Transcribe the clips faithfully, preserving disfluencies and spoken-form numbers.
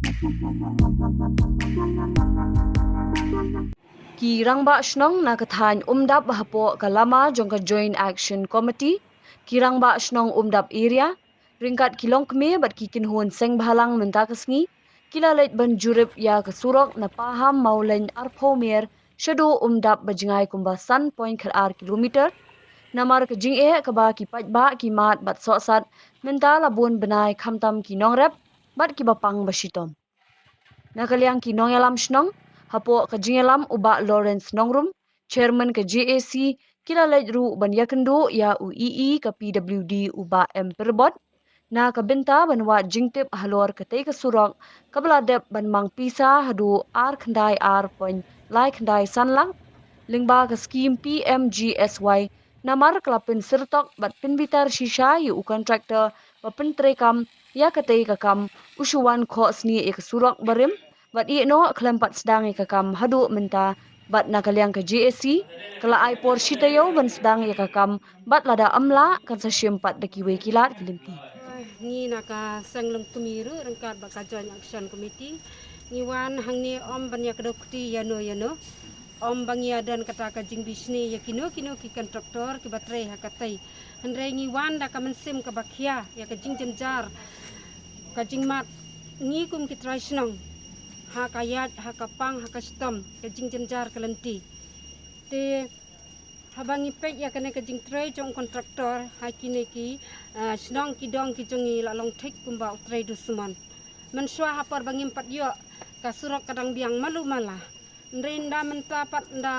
Ki rangbah shnong na ka thaiñ Umdap hapoh ka lama jong ka Joint Action Committee, ki rangbah shnong Umdap area, ryngkat ki longkmie bad ki kynhun seng bhalang mynta ka sngi, ki la leit ban jurip ïa ka surok na Paham Mawlein arphew mer shaduh Umdap ba jngai kumba san point khat ar kilometer. Namar ka jingeh kaba ki paidbah ki mad bad sohsat mynta la bun bnai khamtam ki nongrep bad kiba pang ba shitom. Na ka liang ki nongïalam shnong, hapoh ka jingïalam u Bah Lawrence Nongrum, Chairman ka J A C, ki la leit ruh ban ïakynduh ïa u E E ka P W D u Bah M Pyrbot na ka bynta ban wad jingtip halor katei ka surok kaba la dep ban mang pisa haduh ar khyndai ar point lai khyndai san lak lyngba ka skhim P M G S Y. Namar ka la pynsyrtok bad pynbitar shisha ïa u kontraktor ba pyntreikam ïa katei ka kam, u shu wan khohsnieh ïa ka surok barim bad ïehnoh khlem pat sdang ïa ka kam haduh mynta. Bad na ka liang ka J A C, ka la ai por shi taïew ban sdang ïa ka kam, bad lada ym lah kan sa shim pat da kiwei ki lad ki lynti. Ngi na ka seng longkmie ruh ryngkat bad ka Joint Action Committee, ngi wan hangne ym ban ïa kdew kti ïano ïano, ym ba ngi ïa don kata ka jingbishni ïa kino kino ki kontraktor kiba trei ha katei. Hynrei ngi wan da ka mynsiem kaba khia ïa ka jingjynjar, ka jingmad ngi kum ki trai shnong, ha ka ïaid, ha ka pang, ha ka shitom, ka jingjynjar ka lynti. Te haba ngi peit ïa kane ka jingtrei jong u kontraktor ha kine ki, ah, shnong ki dong ki jong ngi la long thik kumba u trei dusmon. Mynshuwa ha por ba ngim pat ïoh, ka surok ka dang biang malu mala. Hynrei ynda mynta pat ynda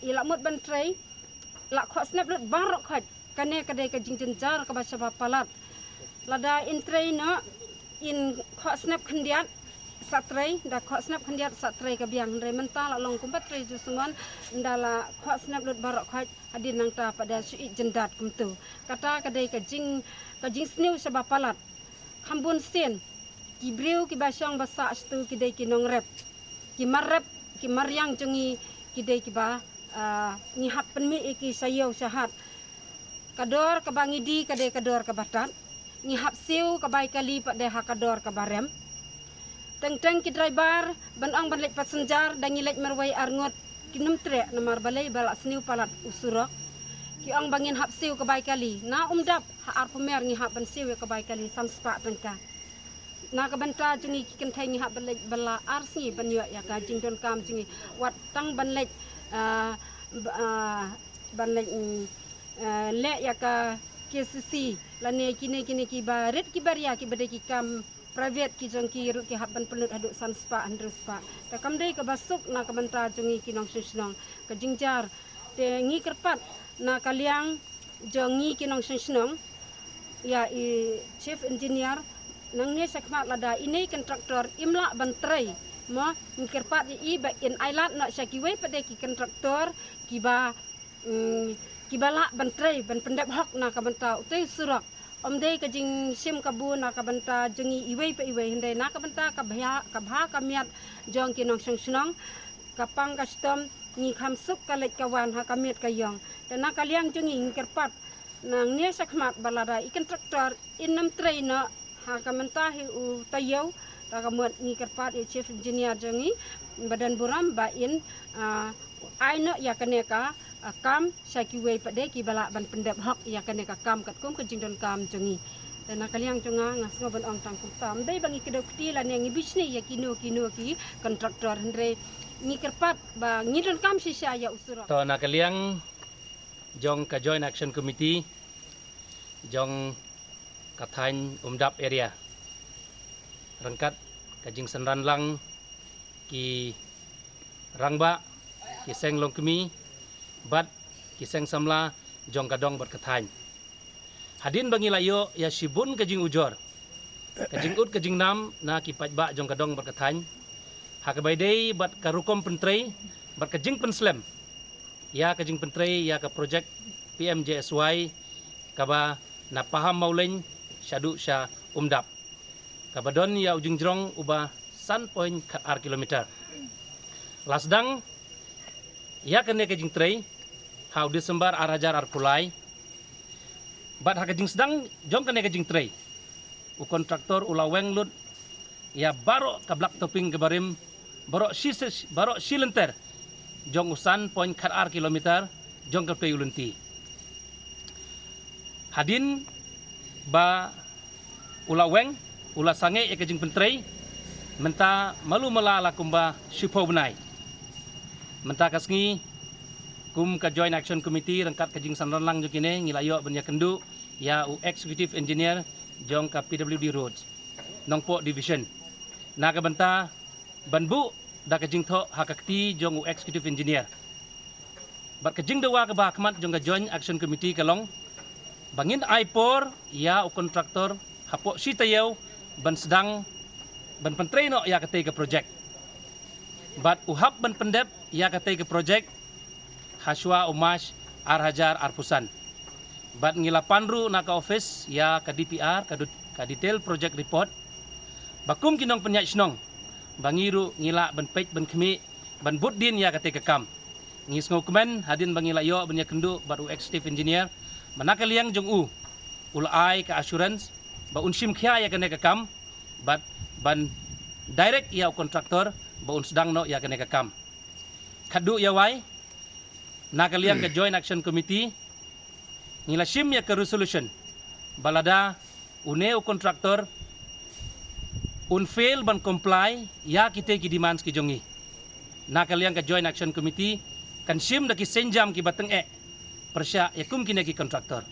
i la mut ban trei, la khohsnep lut baroh khoit. Kane ka dei ka jingjynjar kaba shaba palat. Lada in trei noh, in khohsnep khyndiat sa trei, da khohsnep khyndiat sa trei ka biang. Hynrei mynta la long kumba trei dusmon, ynda la khohsnep lut baroh khoit, hadien nangta pat da shu ïeit jyndat kumto. Kata ka dei ka jing, ka jingsniew shaba palat. Kham bun sien, ki briew kiba shong ba sah shatu ki dei ki nongrep. Ki marrep, ki mariang jong ngi ki dei kiba, ah, ngi hap pynmih ïa ki sha ïew sha hat. Ka dor kaba ngi die ka dei ka dor kaba tad. Ngi hap siew ka bai kali pat dei ha ka dor kaba rem. Teng teng ki driver ban ong ban leit passenger da ngi leit marwei arngut kim treh namar balei ba la sniew palat u surok. Ki ong ba ngin hap siew ka bai kali. Na Umdap ha arphew mer ngi hap ban siew ïa ka bai kali san spah tyngka. Na ka bynta jong ngi ki kynthei ngi hap ban leit bylla ar sngi ban ïoh ïa ka jingdonkam jong ngi. Wat tang ban leit, ah, b-, ah, ban leit, mm, ah, leh ïa ka K C C lane kine kine kiba rit kiba ria kiba dei ki kam private ki jong ki ruh ki hap ban pynlut haduh san spah hynriew spah. Te kam dei kaba suk na ka bynta jong ngi ki nongshong shnong. Ka jingjynjar te ngi kyrpad na ka liang jong ngi ki nongshong shnong ïa i Chief Engineer, nangne shakhmat lada ine i kontraktor im lah ban trei, mo, ngi kyrpad ïa i ba in ai lad noh sha kiwei pat de ki kontraktor kiba, mm, kiba lah ban trei ban pyndep hok na ka bynta utei u surok. Ym dei ka jingshim kabu na ka bynta jong ngi iwei pa iwei, hynrei na ka bynta ka bha, ka bha ka miat jong ki nongshong shnong, ka pang ka shitom, ngi kham suk ka leit ka wan ha ka miet ka ïong. Te na ka liang jong ngi ngi kyrpad nangne shakhmat ba lada i kontraktor in ym trei noh ha ka mynta hi u taïew, ta ka mut ngi kyrpad ïa i Chief Engineer jong ngi ba don burom ba in, ah, ai noh ïa kane ka, ah, kam sha kiwei pat de kiba lah ban pyndep hok ïa kane ka kam katkum ka jingdonkam jong ngi. Te na ka liang jong nga nga sngew ban ong tang kumta. Ym dei ba ngi kdew kti lane ngi bishni ïa kino kino ki kontraktor, hynrei ngi kyrpad ba ngi donkam shisha ïa u surok. To na ka liang jong ka Joint Action Committee jong ka thaiñ Umdap area, ryngkat ka jingsynran lang ki rangbah, ki seng longkmie bad ki seng samla jong ka dong bad ka thaiñ. Hadien ba ngi la ïoh ïa shibun ka jingujor, ka jingut ka jingnam na ki paidbah jong ka dong bad ka thaiñ ha kaba ïadei bad ka rukom pyntrei bad ka jingpynslem ïa ka jingpyntrei ïa ka projek P M G S Y kaba na Paham Mawlein shaduh sha Umdap, kaba don ïa u jingjrong uba san point khat ar kilometer. La sdang ïa kane ka jingtrei ha u December ar hajar arphew lai. Bad ha ka jingsdang jong kane ka jingtrei, u kontraktor u la weng lut ïa baroh ka black topping ka barim, baroh shi, baroh shi lynter jong u san point khat ar kilometer jong ka tei u lynti. Hadien ba u la weng, u la sangeh ïa ka jingpyntrei, mynta malu mala la kumba shiphew bnai. Mynta ka sngi, kum ka Joint Action Committee ryngkat ka jingsynran lang jong kine, ngi la ïoh ban ïakynduh ïa u Executive Engineer jong ka P W D Roads, Nongpoh Division. Na ka bynta ban buh da ka jingthoh ha ka kti jong u Executive Engineer. Bad ka jingdawa kaba ha khmat jong ka Joint Action Committee ka long ba ngin ai por ïa u contractor hapoh shi taïew ban sdang ban pyntrei noh ïa katei ka project. Bad u hap ban pyndep ïa katei ka project ha shuwa u March ar hajar arphew san. Bad ngi la pan ruh na ka office ïa ka D P R, ka du-, ka Detail Project Report. Ba kum ki nongpynïaid shnong, ba ngi ruh ngi lah ban peit ban khmih ban bud dien ïa katei ka kam. Ngi sngewkmen hadien ba ngi la ïoh ban ïakynduh bad u Executive Engineer, ba na ka liang jong u, u la ai ka assurance ba un shim khia ïa kane ka kam, bad ban direct ïa u contractor ba un sdang noh ïa kane ka kam. Khadduh ïa wai, na ka liang ka Joint Action Committee, ngi la shim ïa ka resolution ba lada une u contractor un fail ban comply ïa kitei ki demands ki jong ngi, na ka liang ka Joint Action Committee kan shim da ki sienjam kiba tyngeh pyrshah ïa kum kine ki contractor.